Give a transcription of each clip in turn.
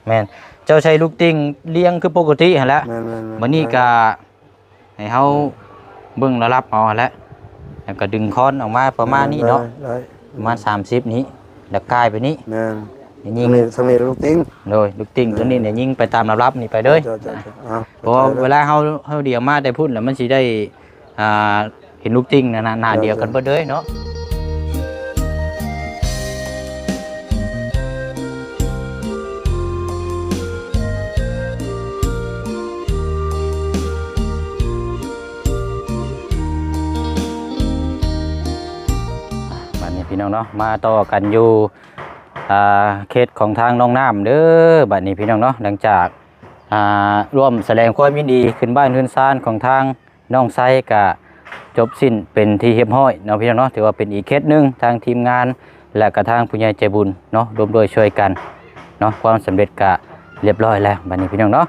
ແມ່ນ ເຈົ້າໃຊ້ລູກຕິ່ງລຽງຄືປົກກະຕິຫັ້ນແຫຼະ. ແມ່ນໆໆ ບັດນີ້ກະໃຫ້ເຮົາເບິ່ງລະດັບເອົາຫັ້ນແຫຼະ ແລ້ວກໍດຶງຄອນອອກມາປະມານນີ້ເນາະ ໄດ້ໆ ປະມານສາມສິບນີ້ ແລ້ວກາຍໄປນີ້. ແມ່ນ ຍິງ ສຳເລັດ ສຳເລັດລູກຕິ່ງ. ໂດຍ ລູກຕິ່ງ ເອີ ຕົວນີ້ນີ້ຍິງໄປຕາມລະດັບນີ້ໄປເລີຍ. ເຈົ້າໆໆ ເອົາ ເພາະວ່າເວລາເຮົາ ເຮົາດຽວມາແຕ່ພຸ້ນແລ້ວ ມັນຊິໄດ້ ອ່າ ເຫັນລູກຕິ່ງໜ້າ ໜ້າ ໜ້າດຽວກັນເບິດເລີຍເນາະ. ບາດນີ້ພີ່ນ້ອງເນາະ ມາຕໍ່ກັນຢູ່ ອ່າ ເຂດຂອງທາງນ້ອງນ້ຳເດີ. ບາດນີ້ພີ່ນ້ອງເນາະ ຫຼັງຈາກ ອ່າ ຮ່ວມສະແດງຄວາມຍິນດີຂຶ້ນບ້ານເຮືອນຊານຂອງທາງ ນ້ອງໄຊກະຈົບສິ້ນເປັນທີ່ຮຽບຮ້ອຍເນາະພີ່ນ້ອງເນາະ. ຖືວ່າເປັນອີກເຄສໜຶ່ງ ທາງທີມງານ ແລະກະທາງຜູ້ໃຫຍ່ໃຈບຸນເນາະ ຮ່ວມດ້ວຍຊ່ວຍກັນເນາະ ຄວາມສຳເລັດກະຮຽບຮ້ອຍແລ້ວ. ບາດນີ້ພີ່ນ້ອງເນາະ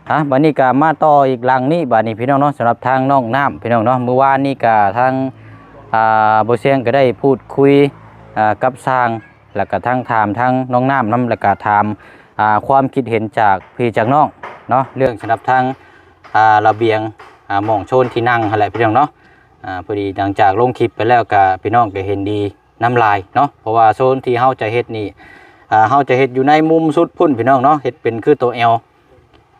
ອ່າ ບາດນີ້ກະມາຕໍ່ອີກຫຼັງນີ້ ບາດນີ້ພີ່ນ້ອງເນາະ ສຳລັບທາງນ້ອງນ້ຳພີ່ນ້ອງເນາະ. ມື້ວານນີ້ກະທາງ ອ່າ ບໍ່ຊຽງກະໄດ້ພູດຄຸຍ ອ່າ ກັບຊ່າງ ແລະກະທັງຖາມທາງນ້ອງນ້ຳນຳ ແລະກະຖາມ ອ່າ ຄວາມຄິດເຫັນຈາກພີ່ຈາກນ້ອງເນາະ ເລື່ອງສຳລັບທາງ ອ່າ ລະບຽງ ອ່າ ໝ່ອງໂຊນທີ່ນັ່ງຫັ້ນແຫຼະພີ່ນ້ອງເນາະ. ອ່າ ພໍດີຫຼັງຈາກລົງຄລິບໄປແລ້ວກະພີ່ນ້ອງກະເຫັນດີນຳຫຼາຍເນາະ ເພາະວ່າໂຊນທີ່ເຮົາຈະເຮັດນີ້ ອ່າ ເຮົາຈະເຮັດຢູ່ໃນມຸມສຸດພຸ້ນພີ່ນ້ອງເນາະ ເຮັດເປັນຄືໂຕແອວ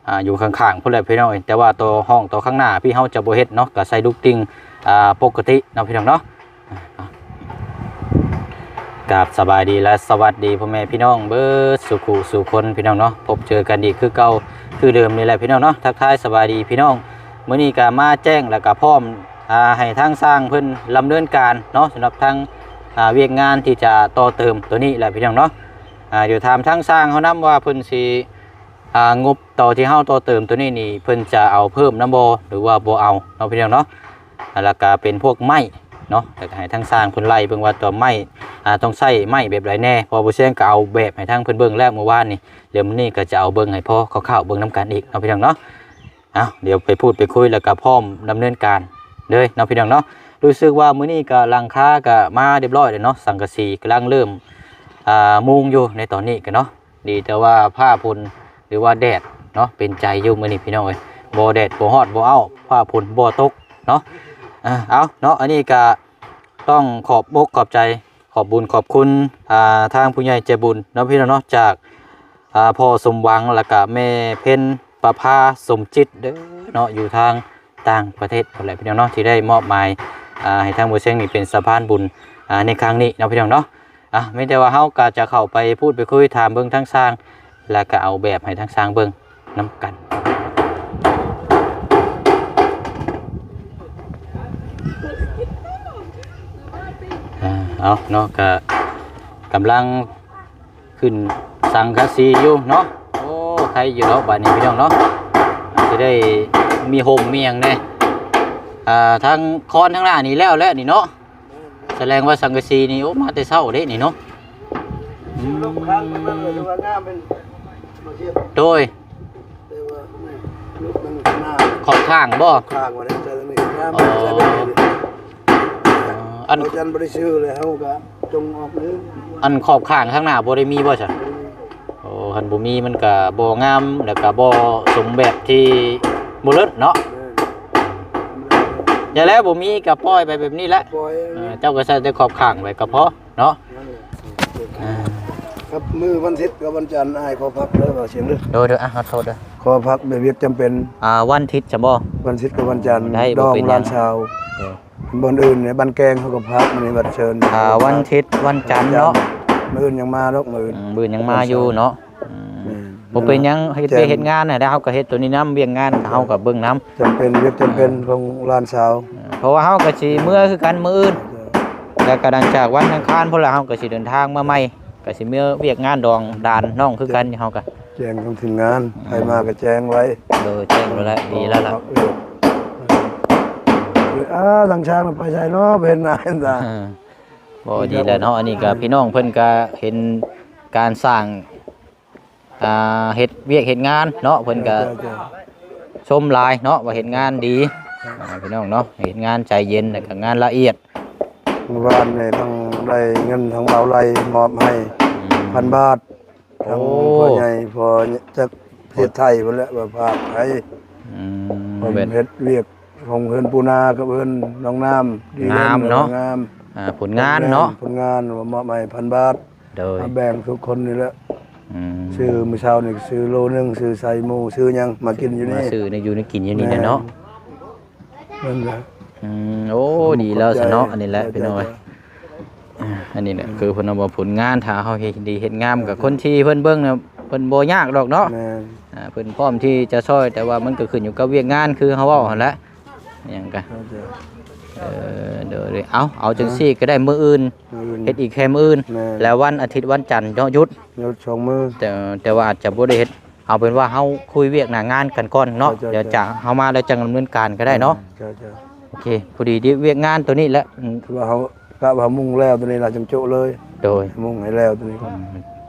ອ່າ ຢູ່ຂ້າງໆພຸ້ນແຫຼະພີ່ນ້ອງເອີຍ. ແຕ່ວ່າໂຕຫ້ອງໂຕຂ້າງໜ້າພີ່ເຮົາຈະບໍ່ເຮັດເນາະ ກະໃສ່ລູກຕິ່ງ ອ່າ ປົກກະຕິເນາະພີ່ນ້ອງເນາະ. ກາບສະບາຍດີ ແລະ ສະຫວັດດີພໍ່ແມ່ພີ່ນ້ອງເບິດສູ່ຄູ່ສູ່ຄົນພີ່ນ້ອງເນາະ. ພົບເຈີກັນອີກຄືເກົ່າຄືເດີມນີ້ແຫຼະພີ່ນ້ອງເນາະ. ທັກທາຍສະບາຍດີພີ່ນ້ອງ ມື້ນີ້ກະມາແຈ້ງ ແລະກະພ້ອມ ອ່າ ໃຫ້ທາງຊ່າງເພິ່ນດຳເນີນການເນາະ ສຳລັບທາງ ອ່າ ວຽກງານທີ່ຈະຕໍ່ເຕີມໂຕນີ້ແຫຼະພີ່ນ້ອງເນາະ. ອ່າ ດຽວຖາມທາງຊ່າງເຮົານຳວ່າເພິ່ນຊິ ອ່າ ງົບຕໍ່ທີ່ເຮົາຕໍ່ເຕີມໂຕນີ້ນີ້ ເພິ່ນຈະເອົາເພີ່ມນຳບໍ່ ຫຼືວ່າບໍ່ເອົາເນາະພີ່ນ້ອງເນາະ. ແລ້ວກະເປັນພວກໄມ້ເນາະ ແລ້ວກະໃຫ້ທາງຊ່າງເພິ່ນໄລ່ເບິ່ງວ່າຕົວໄມ້ ອ່າ ຕ້ອງໃຊ້ໄມ້ແບບໃດແດ່ ເພາະວ່າບໍ່ແຊງກະເອົາແບບໃຫ້ທາງເພິ່ນເບິ່ງແລ້ວມື້ວານນີ້ ດຽວມື້ນີ້ກະຈະເອົາເບິ່ງໃຫ້ພໍຄ່າວໆເບິ່ງນຳກັນອີກເນາະພີ່ນ້ອງເນາະ. ເອົາ ດຽວໄປພູດໄປຄຸຍ ແລ້ວກະພ້ອມດຳເນີນການເລີຍເນາະພີ່ນ້ອງເນາະ. ຮູ້ສຶກວ່າມື້ນີ້ກະຫຼັງຄາກະມາຮຽບຮ້ອຍແລ້ວເນາະ ສັງກະສີກຳລັງເລີ່ມ ອ່າ ມຸງຢູ່ໃນຕອນນີ້ກະເນາະ. ດີແຕ່ວ່າຟ້າຝົນ ຫຼືວ່າແດດເນາະ ເປັນໃຈຢູ່ມື້ນີ້ພີ່ນ້ອງເອີຍ ບໍ່ແດດບໍ່ຮ້ອນບໍ່ອ້າວ ຟ້າຝົນບໍ່ຕົກເນາະ. ອ່າ ເອົາເນາະ ອັນນີ້ກະຕ້ອງຂອບອົກຂອບໃຈ ຂອບບຸນຂອບຄຸນ ອ່າ ທາງຜູ້ໃຫຍ່ໃຈບຸນເນາະພີ່ນ້ອງເນາະ ຈາກ ອ່າ ພໍ່ສົມຫວັງ ແລ້ວກະແມ່ເພັນປະພາສົມຈິດເດີເນາະ ຢູ່ທາງຕ່າງປະເທດພຸ້ນແຫຼະພີ່ນ້ອງເນາະ ທີ່ໄດ້ມອບໝາຍ ອ່າ ໃຫ້ທາງບໍ່ແຊງນີ້ເປັນສະພານບຸນ ອ່າ ໃນຄັ້ງນີ້ເນາະພີ່ນ້ອງເນາະ. ອ່ະ ມີແຕ່ວ່າເຮົາກໍຈະເຂົ້າໄປພູດໄປຄຸຍຖາມເບິ່ງທາງຊ່າງ ແລ້ວກໍເອົາແບບໃຫ້ທາງຊ່າງເບິ່ງນຳກັນ. ອ່າ ເອົາເນາະ ກໍກຳລັງຂຶ້ນສັງກະສີຢູ່ເນາະ. ໂອ້ ໄຄຢູ່ເນາະ ບາດນີ້ພີ່ນ້ອງເນາະ ຊິໄດ້ມີຮົ່ມມີຫຍັງແດ່. ອ່າ ທາງຄອນທາງໜ້ານີ້ແລ້ວແລ້ວນີ້ເນາະ. ສະແດງວ່າສັງກະສີນີ້ ໂອ້ ມາແຕ່ເຊົ້າເດ້ນີ້ເນາະ. ອືມ ໂດຍ ຂອບຂ້າງບໍ່? ຂ້າງວ່າໄດ້ໃສ່ນີ້ ອໍ ອັນ ເຮົາຈັນບໍ່ໄດ້ຊື້ເລີຍ ເຮົາກໍຈົ່ງອອກນີ້. ອັນຂອບຂ້າງທາງໜ້າບໍ່ໄດ້ມີບໍ່ຊະ? ໂອ້ ຄັນບໍ່ມີມັນກະບໍ່ງາມ ແລ້ວກະບໍ່ສົມແບບທີ່ບໍ່ເລີດເນາະ. ຢ່າແລ້ວ ບໍ່ມີກະປ່ອຍໄປແບບນີ້ແຫຼະ. ເອີ ເຈົ້າກໍໃສ່ແຕ່ຂອບຂ້າງໄວ້ກໍພໍເນາະ. ອ່າ ກັບມື້ວັນທິດກັບວັນຈັນ ອ້າຍຂໍພັກເດີ ວ່າສຽງເດີ. ໂດຍໆ ອ່ະ ຂໍໂທດເດີ ຂໍພັກແບບວຽກຈຳເປັນ. ອ່າ ວັນທິດຊະບໍ່? ວັນທິດກັບວັນຈັນ ໄດ້ບໍ່ເປັນຫຍັງ ດອງຫຼານສາວ. ເອີ ບ່ອນອື່ນໃນບ້ານແກງເຂົາກໍພັກ ມື້ວັນເຊີນ. ອ່າ ວັນທິດວັນຈັນເນາະ ມື້ອື່ນຍັງມາດອກ ມື້ອື່ນ ອືມ ມື້ອື່ນຍັງມາຢູ່ເນາະ. ອືມ ແມ່ນ ບໍ່ເປັນຫຍັງ ເຮັດວຽກເຮັດງານຫັ້ນແຫຼະ ເຮົາກໍເຮັດຕົວນີ້ນຳ ວຽກງານເຮົາກໍເບິ່ງນຳ. ຈຳເປັນ ວຽກຈຳເປັນຂອງຫຼານສາວ ເອີ ເພາະວ່າເຮົາກໍຊິເມືອຄືກັນມື້ອື່ນ ເຈົ້າ ແລ້ວກໍຫຼັງຈາກວັນອັງຄານພຸ້ນລະ ເຮົາກໍຊິເດີນທາງມາໃໝ່ ກໍຊິເມືອວຽກງານດອງຫຼານນ້ອງຄືກັນ. ເຮົາກໍແຈ້ງຂອງທີມງານ ໃຜມາກໍແຈ້ງໄວ້. ໂດຍ ແຈ້ງໄວ້ແລ້ວ ດີແລ້ວລະ. ອ້າ ທາງຊ່າງໄປໃສເນາະ ເຫັນໜ້າເຫັນຕາ. ເອີ ບໍ່ ດີແລ້ວເນາະ. ອັນນີ້ກໍພີ່ນ້ອງເພິ່ນກໍເຫັນການສ້າງ ອ່າ ເຮັດວຽກເຮັດງານເນາະ ເພິ່ນກໍ ເຈົ້າ ເຈົ້າ ຊົມຫຼາຍເນາະ ວ່າເຮັດງານດີ. ເຈົ້າ ອ່າ ພີ່ນ້ອງເນາະ ເຮັດງານໃຈເຢັນ ແລ້ວກໍງານລະອຽດ. ເມື່ອວານນີ້ທັງໄດ້ເງິນທາງບ່າວໄລມອບໃຫ້ ອືມ ພັນບາດ. ທາງ ໂອ້ ພໍ່ໃຫຍ່ ພໍ່ຈັກປະເທດໄທພຸ້ນແຫຼະ ວ່າຝາກໃຫ້ ອືມ ເພິ່ນເຮັດວຽກຂອງເຮືອນປູນາກັບເຮືອນນ້ອງນ້ຳ ດີເນາະ ງາມເນາະ ງາມ ອ່າ ຜົນງານເນາະ ແມ່ນ ຜົນງານວ່າມອບໃຫ້ພັນບາດ ໂດຍ ມາແບ່ງທຸກຄົນນີ້ແຫຼະ ອືມ ຊື້ມື້ເຊົ້ານີ້ຊື້ໂລໜຶ່ງ ຊື້ໃສ່ໝູ່ ຊື້ຫຍັງມາກິນຢູ່ນີ້ ມາຊື້ແນວຢູ່ແນວກິນຢູ່ນີ້ແຫຼະເນາະ ແມ່ນ ນັ້ນແຫຼະ ອືມ ໂອ້ ດີແລ້ວຊະເນາະ ອັນນີ້ແຫຼະ ເຈົ້າ ພີ່ນ້ອງເອີຍ ເຈົ້າ ອ່າ ອັນນີ້ແຫຼະ ຄືເພິ່ນເວົ້າວ່າຜົນງານ ຖ້າເຮົາເຮັດດີເຮັດງາມ ເຈົ້າ ກັບຄົນທີ່ເພິ່ນເບິ່ງນະ ເພິ່ນບໍ່ຍາກດອກເນາະ ແມ່ນ ອ່າ ເພິ່ນພ້ອມທີ່ຈະຊ່ອຍ ແຕ່ວ່າມັນກໍຂຶ້ນຢູ່ກັບວຽກງານ ຄືເຮົາເວົ້າຫັ້ນແຫຼະ ຫຍັງກະ ເຈົ້າ ເອີ ໂດຍ ເອົາ ເອົາຈັ່ງຊີ້ກໍໄດ້ ມື້ອື່ນ ມື້ອື່ນ ເຮັດອີກແຄ່ມື້ອື່ນ ແມ່ນ ແລ້ວວັນອາທິດວັນຈັນເນາະ ຢຸດ ຢຸດສອງມື້ ແຕ່ ແຕ່ວ່າອາດຈະບໍ່ໄດ້ເຮັດ ເອົາເປັນວ່າເຮົາຄຸຍວຽກໜ້າງານກັນກ່ອນເນາະ ເຈົ້າ ເຈົ້າ ດຽວຈະ ເຮົາມາແລ້ວຈັ່ງດຳເນີນການກໍໄດ້ເນາະ ເຈົ້າ ເຈົ້າ ໂອເຄ ພໍດີ ດຽວວຽກງານໂຕນີ້ແຫຼະ ອືມ ຄືວ່າເຮົາ ກະວ່າມຸງແລ້ວໂຕນີ້ລະ ຈັ່ງໂຈະເລີຍ ໂດຍ ມຸງໃຫ້ແລ້ວໂຕນີ້ ອືມ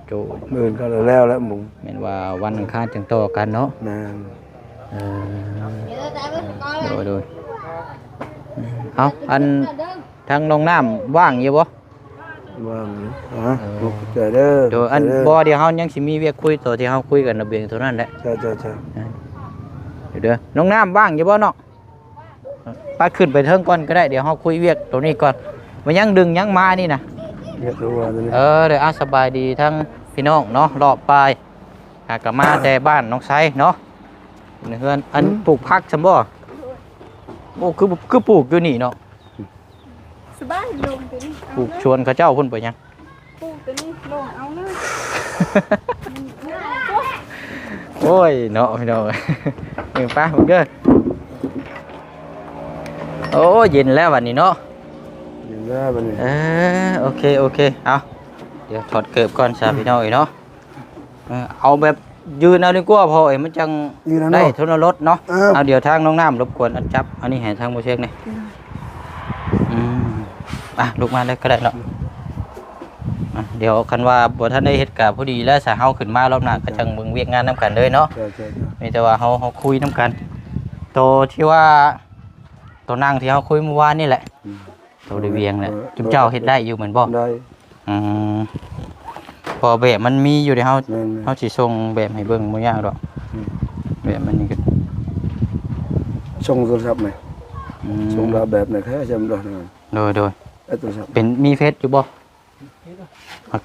ໂຈະ ມື້ອື່ນກໍແລ້ວແຫຼະມຸງ ແມ່ນວ່າວັນອັງຄານຈັ່ງຕໍ່ກັນເນາະ ແມ່ນ ເອີ ໂດຍ ໂດຍ ເອົາ ອັນ ທາງນ້ອງນ້ຳວ່າງຢູ່ບໍ່? ວ່າງຢູ່ ອ່າ ເອີ ຂອບໃຈເດີ ໂດຍ ອັນ ເດີ ບໍ່ ດຽວເຮົາຍັງຊິມີວຽກຄຸຍ ໂຕທີ່ເຮົາຄຸຍກັນລະບຽງໂຕນັ້ນແຫຼະ ເຈົ້າ ເຈົ້າ ເຈົ້າ ເອີ ດຽວເດີ ນ້ອງນ້ຳວ່າງຢູ່ບໍ່ເນາະ? ໄປຂຶ້ນໄປເທິງກ່ອນກໍໄດ້ ດຽວເຮົາຄຸຍວຽກໂຕນີ້ກ່ອນ ມັນຍັງດຶງຍັງມານີ້ນະ ວຽກຕົວນີ້ ເອີ ເດີ ອ່າ ສະບາຍດີທັງພີ່ນ້ອງເນາະ ລອບປາຍ ຫາກະມາແຕ່ບ້ານນ້ອງໄຊເນາະ ໃນເຮືອນ ອັນ ອືມ ປູກຜັກຊັ້ນບໍ່? ໂອ້ ຄື ຄືປູກຢູ່ນີ້ເນາະ ສະບາຍ ລົງໄປນີ້ ປູກສວນເຂົາເຈົ້າພຸ້ນໄປຫຍັງ? ປູກຕົວນີ້ລົງເອົາເລີຍ ໂອ້ຍເນາະ ພີ່ນ້ອງເອີຍ ເອີ ໄປເບິ່ງເດີ ໂອ້ ເຢັນແລ້ວບັດນີ້ເນາະ ເຢັນແລ້ວບັດນີ້ ເອີ ໂອເຄ ໂອເຄ ເອົາ ດຽວຖອດເກີບກ່ອນຊະ ອືມ ພີ່ນ້ອງເອີຍເນາະ ເອີ ເອົາແບບຢືນເອົາດີກວ່າ ເພາະວ່າມັນຈັ່ງໄດ້ທົນລະລົດເນາະ ເອົາ ດຽວທາງນ້ອງນ້ຳລົບກວນອັນຈັບອັນນີ້ໃຫ້ທາງບໍ່ເຊັກແດ່ ອືມ ອ່ະ ລຸກມາເລີຍກໍໄດ້ເນາະ ອ່ະ ດຽວຄັນວ່າບໍ່ທັນໄດ້ເຮັດກະພໍດີແລ້ວ ສະເຮົາຂຶ້ນມາລອບໜ້າກໍຈັ່ງເບິ່ງວຽກງານນຳກັນເລີຍເນາະ ເຈົ້າ ເຈົ້າ ເຈົ້າ ມີແຕ່ວ່າເຮົາ ເຮົາຄຸຍນຳກັນ ໂຕທີ່ວ່າ ໂຕນັ່ງທີ່ເຮົາຄຸຍມື້ວານນີ້ແຫຼະ ອືມ ໂຕໄດ້ວຽງແຫຼະ ເອີ ຈຸມເຈົ້າເຮັດໄດ້ຢູ່ແມ່ນບໍ່? ໄດ້ ອືມ ເພາະແບບມັນມີຢູ່ເດ ເຮົາ ແມ່ນໆ ເຮົາຊິສົ່ງແບບໃຫ້ເບິ່ງ ບໍ່ຍາກດອກ ອືມ ແບບມັນນີ້ກໍ ສົ່ງໂທລະສັບແມ່ນ ອືມ ສົ່ງລາວແບບນັ້ນແທ້ ຈຳໄດ້ ໂດຍ ໂດຍ ເອົາໂທລະສັບ ເປັນ ມີເຟສຢູ່ບໍ່?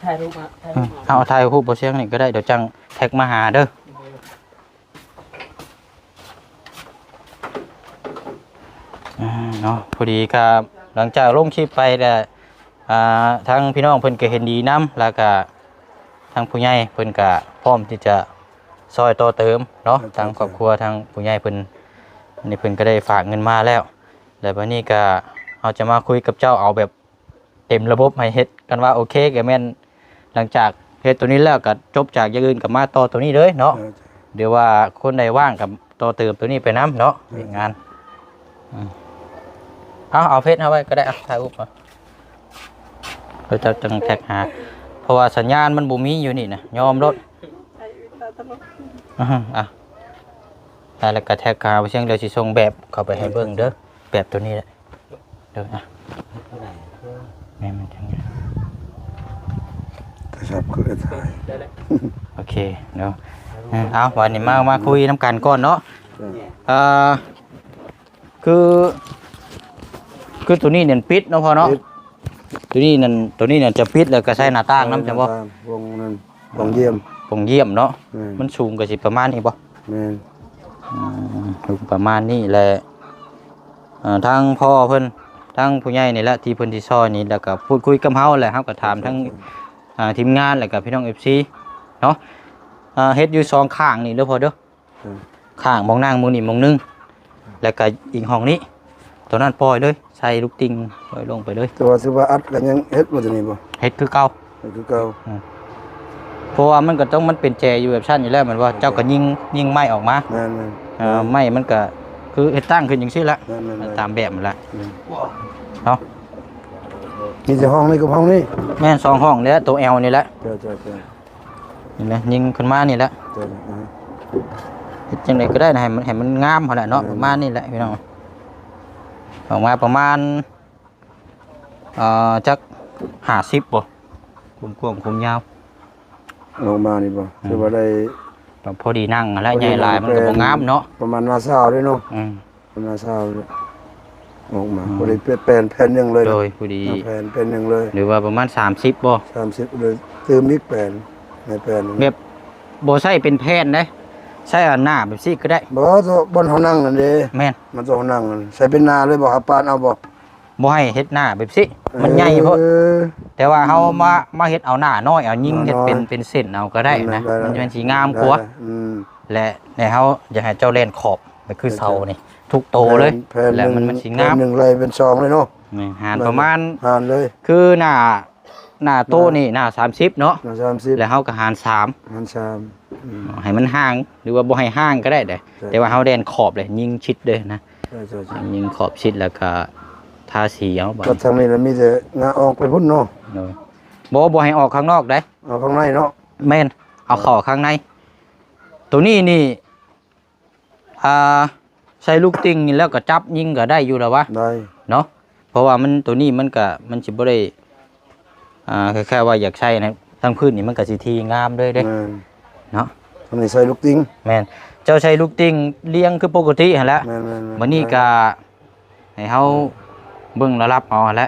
ຖ່າຍຮູບມາ ເອີ ເຮົາເອົາຖ່າຍຮູບບໍ່ຊຽງນີ້ກໍໄດ້ ດຽວຈັ່ງແທັກມາຫາເດີ ອ່າ ເນາະ ພໍດີກໍຫຼັງຈາກລົງຄລິບໄປແລ້ວ ອ່າ ທາງພີ່ນ້ອງເພິ່ນກໍເຫັນດີນຳ ແລ້ວກໍທາງຜູ້ໃຫຍ່ເພິ່ນກໍພ້ອມທີ່ຈະຊ່ອຍຕໍ່ເຕີມເນາະ ທາງຄອບຄົວ ທາງຜູ້ໃຫຍ່ເພິ່ນ ອັນນີ້ເພິ່ນກໍໄດ້ຝາກເງິນມາແລ້ວ ແລ້ວບັດນີ້ກໍເຮົາຈະມາຄຸຍກັບເຈົ້າເອົາແບບ ເຕັມລະບົບໃຫ້ເຮັດ ຄັນວ່າໂອເຄກໍແມ່ນ ຫຼັງຈາກເຮັດໂຕນີ້ແລ້ວກໍຈົບຈາກຢ່າງອື່ນກໍມາຕໍ່ໂຕນີ້ເລີຍເນາະ ເອີ ຫຼືວ່າຄົນໃດວ່າງກໍຕໍ່ເຕີມໂຕນີ້ໄປນຳເນາະ ເອີ ວຽກງານ ອືມ ເອົາ ເອົາເຟສເຮົາໄວ້ກໍໄດ້ ເອົາ ຖ່າຍຮູບມາ ແລ້ວເຈົ້າຈັ່ງແທັກຫາ ເພາະວ່າສັນຍານມັນບໍ່ມີຢູ່ນີ້ນະ ຍອມໂລດ ອ່າ ອ່ະ ແລ້ວກໍແທັກຫາ ເຊິ່ງດຽວຊິສົ່ງແບບເຂົ້າໄປໃຫ້ເບິ່ງເດີ ແບບໂຕນີ້ແຫຼະ ເດີ ອ່ະ ແມ່ນມັນຈັ່ງໃດ ໂທລະສັບຄືໄດ້ຖ່າຍ ໂອເຄເນາະ ເອີ ເອົາ ບາດນີ້ມາ ມາຄຸຍນຳກັນກ່ອນເນາະ ເອີ ເອີ ຄື ຄືໂຕນີ້ນີ້ປິດເນາະພໍ່ເນາະ ປິດ ໂຕນີ້ນັ້ນ ໂຕນີ້ນັ້ນຈະປິດ ແລ້ວກໍໃສ່ໜ້າຕ່າງນຳ ເອີ ໃຊ່ບໍ່ ໜ້າຕ່າງ ປ່ອງນັ້ນ ປ່ອງຢ້ຽມ ປ່ອງຢ້ຽມເນາະ ແມ່ນ ມັນສູງກໍຊິປະມານນີ້ບໍ່? ແມ່ນ ອືມ ສູງປະມານນີ້ແຫຼະ ເອີ ທາງພໍ່ເພິ່ນ ທາງຜູ້ໃຫຍ່ນີ້ແຫຼະ ທີ່ເພິ່ນຊິຊ່ອຍນີ້ ແລ້ວກໍພູດຄຸຍກັບເຮົາ ແລ້ວເຮົາກໍຖາມທາງ ເຈົ້າ ອ່າ ທີມງານ ແລ້ວກໍພີ່ນ້ອງເອັຟຊີເນາະ ອ່າ ເຮັດຢູ່ສອງຂ້າງນີ້ເດີພໍ່ເດີ ເອີ ຂ້າງໝ່ອງນັ່ງໝ່ອງນີ້ໝ່ອງໜຶ່ງ ແລ້ວກໍອີກຫ້ອງນີ້ ໂຕນັ້ນປ່ອຍເລີຍ ໃສ່ລູກຕິ່ງ ປ່ອຍລົງໄປເລີຍ ແຕ່ວ່າຖືວ່າອັດກໍຍັງເຮັດບໍ່ ໂຕນີ້ບໍ່? ເຮັດຄືເກົ່າ ເຮັດຄືເກົ່າ ອືມ ເພາະວ່າມັນກໍຕ້ອງ ມັນເປັນແຈຢູ່ແບບຊັ້ນຢູ່ແລ້ວແມ່ນບໍ່? ເຈົ້າກໍຍິງ ຍິງໄມ້ອອກມາ ແມ່ນໆ ເອີ ໄມ້ມັນກໍຄືເຮັດຕັ້ງຂຶ້ນຈັ່ງຊີ້ແຫຼະ ແມ່ນໆ ຕາມແບບຫັ້ນແຫຼະ ແມ່ນ ເນາະ ມີແຕ່ຫ້ອງນີ້ກັບຫ້ອງນີ້ ແມ່ນ ສອງຫ້ອງນີ້ແຫຼະ ໂຕແອວນີ້ແຫຼະ ເຈົ້າໆໆ ນີ້ນະ ຍິງຂຶ້ນມານີ້ແຫຼະ ເຈົ້າ ອ່າ ເຮັດຈັ່ງໃດກໍໄດ້ນະ ໃຫ້ມັນ ໃຫ້ມັນງາມຫັ້ນແຫຼະເນາະ ເອີ ປະມານນີ້ແຫຼະພີ່ນ້ອງ ອອກມາປະມານ ເອີ ຈັກຫ້າສິບບໍ່ ຄວາມກວ້າງຄວາມຍາວ ອອກມານີ້ບໍ່? ອືມ ຖືວ່າໄດ້ ກໍພໍດີນັ່ງຫັ້ນແຫຼະ. ພໍດີນັ່ງ ໃຫຍ່ຫຼາຍມັນກໍບໍ່ງາມເນາະ. ປະມານໜ້າຊາວເດ້ເນາະ. ອືມ ປະມານໜ້າຊາວ ອອກມາ. ອືມ ພໍດີແປນແຜ່ນໜຶ່ງເລີຍ. ໂດຍ ພໍດີ ແຜ່ນ ແຜ່ນໜຶ່ງເລີຍ ຫຼືວ່າປະມານສາມສິບບໍ່? ສາມສິບເລີຍ. ຕື່ມອີກແຜ່ນ ໃນແຜ່ນ ແບບບໍ່ໃຊ້ເປັນແຜ່ນເດ້ ໃຊ້ອັນໜ້າແບບຊີ້ກໍໄດ້. ບໍ່ ບ່ອນເຮົານັ່ງນັ້ນເດ້. ແມ່ນ ມັນຕ້ອງນັ່ງ ໃຊ້ເປັນໜ້າເລີຍບໍ່? ຫາປານເອົາບໍ່? ບໍ່ໃຫ້ເຮັດໜ້າແບບຊີ້ ເອີ ມັນໃຫຍ່ໂພດ. ແຕ່ວ່າເຮົາມາ ອືມ ມາເຮັດເອົາໜ້ານ້ອຍ ເອົາຍິງເຮັດເປັນ ເປັນເສັ້ນເອົາກໍໄດ້ນະ. ໄດ້ ມັນ ໄດ້ ມັນຊິງາມກວ່າ. ໄດ້ ອືມ ແລະ ໃນເຮົາຢາກໃຫ້ເຈົ້າແລ່ນຂອບ ກໍຄືເສົານີ້ທຸກໂຕເລີຍ. ແຜ່ນ ແຜ່ນ ແລ້ວມັນ ມັນຊິງາມ ແຜ່ນໜຶ່ງໄລ່ເປັນສອງເລີຍເນາະ. ແມ່ນ ຫານປະມານ ຫານເລີຍ ຄືໜ້າ ໜ້າໂຕະນີ້ ໂດຍ ໜ້າສາມສິບເນາະ. ໜ້າສາມສິບ ແລ້ວເຮົາກໍຫານສາມ ຫານສາມ ອືມ ໃຫ້ມັນຫ່າງ ຫຼືວ່າບໍ່ໃຫ້ຫ່າງກໍໄດ້ເດ້. ແຕ່ວ່າເຮົາແລ່ນຂອບເລີຍ ຍິງຊິດເດ້ນະ. ໃຊ່ໆໆ ຍິງຂອບຊິດ ແລ້ວກໍທາສີເອົາບາດ ກໍທາງນີ້ລະມີແຕ່ງາອອກໄປພຸ້ນເນາະ. ໂດຍ ບໍ່ ບໍ່ໃຫ້ອອກຂ້າງນອກເດ້ ເອົາຂ້າງໃນເນາະ. ແມ່ນ ເອົາເຂົ້າຂ້າງໃນ. ໂຕນີ້ນີ້ ອ່າ ໃສ່ລູກຕິ່ງນີ້ແລ້ວກໍຈັບຍິງກໍໄດ້ຢູ່ລະວະ. ໄດ້ ເນາະ ເພາະວ່າມັນ ໂຕນີ້ມັນກໍ ມັນຊິບໍ່ໄດ້ ອ່າ ຄ້າຍໆວ່າຢາກໃສ່ນະ ທາງພື້ນນີ້ມັນກໍຊິທີ່ງາມເລີຍເດ້. ແມ່ນ ເນາະ ອັນນີ້ໃສ່ລູກຕິ່ງ. ແມ່ນ ເຈົ້າໃສ່ລູກຕິ່ງລຽງຄືປົກກະຕິຫັ້ນແຫຼະ. ແມ່ນໆໆ ບັດນີ້ກໍ ໃຫ້ເຮົາເບິ່ງລະດັບເອົາຫັ້ນແຫຼະ